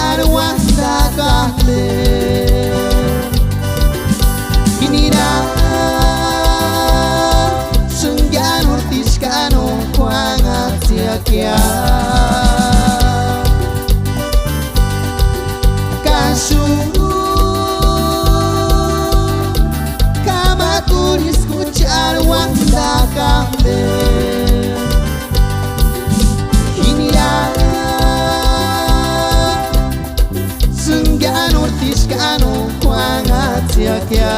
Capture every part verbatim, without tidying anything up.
Arhuantakajti. Jínirani sïngianorhu tískani k'uanhatsiakia. Ka xúni k'amakurhisï jucha arhuantakajti. Jínirani sïngianorhu tískani k'uanhatsiakia.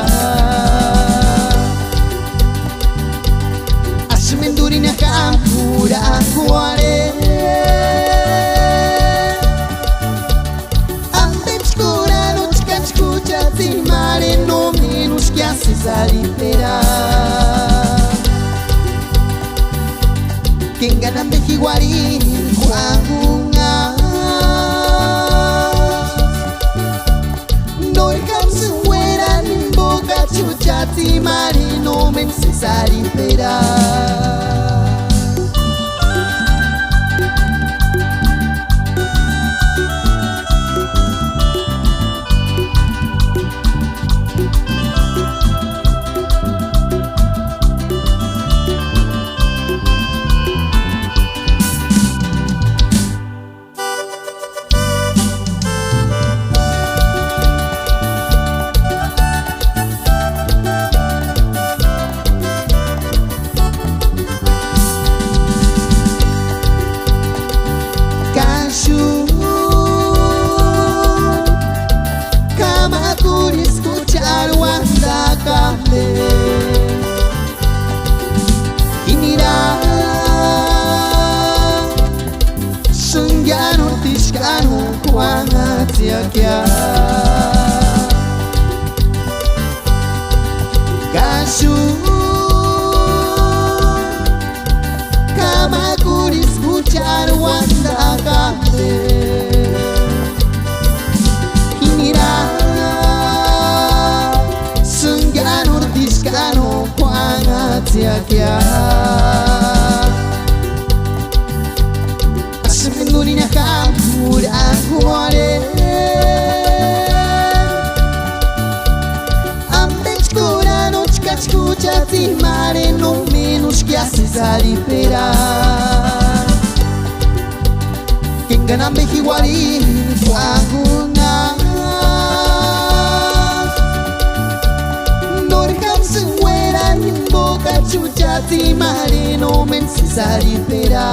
Asïmendurini jamburi ankuarhe. Ambechi kurhani úchka jucha tsimarheni no ménuskia sési arhipera. Ka engani ambe ji uarhini k'uankunha, nóri jámsïni uérani jimpokachi jucha tsimarheni no méni sési arhipera. Ka xúni k'amakurhisï jucha arhuantakajti. Jínirani sïngianorhu tískani k'uanhatsiakia. Ka xúni k'amakurhisï jucha arhuantakajti. Jínirani sïngianorhu tískani k'uanhatsiakia. Asïmendurini jamburi ankuarhe. Ambechi kurhani úchka jucha tsimarheni no ménuskia sési arhipera. Ka engani ambe ji uarhini k'uankunha, nóri jámsïni uérani jimpokachi jucha tsimarheni no méni sési arhipera.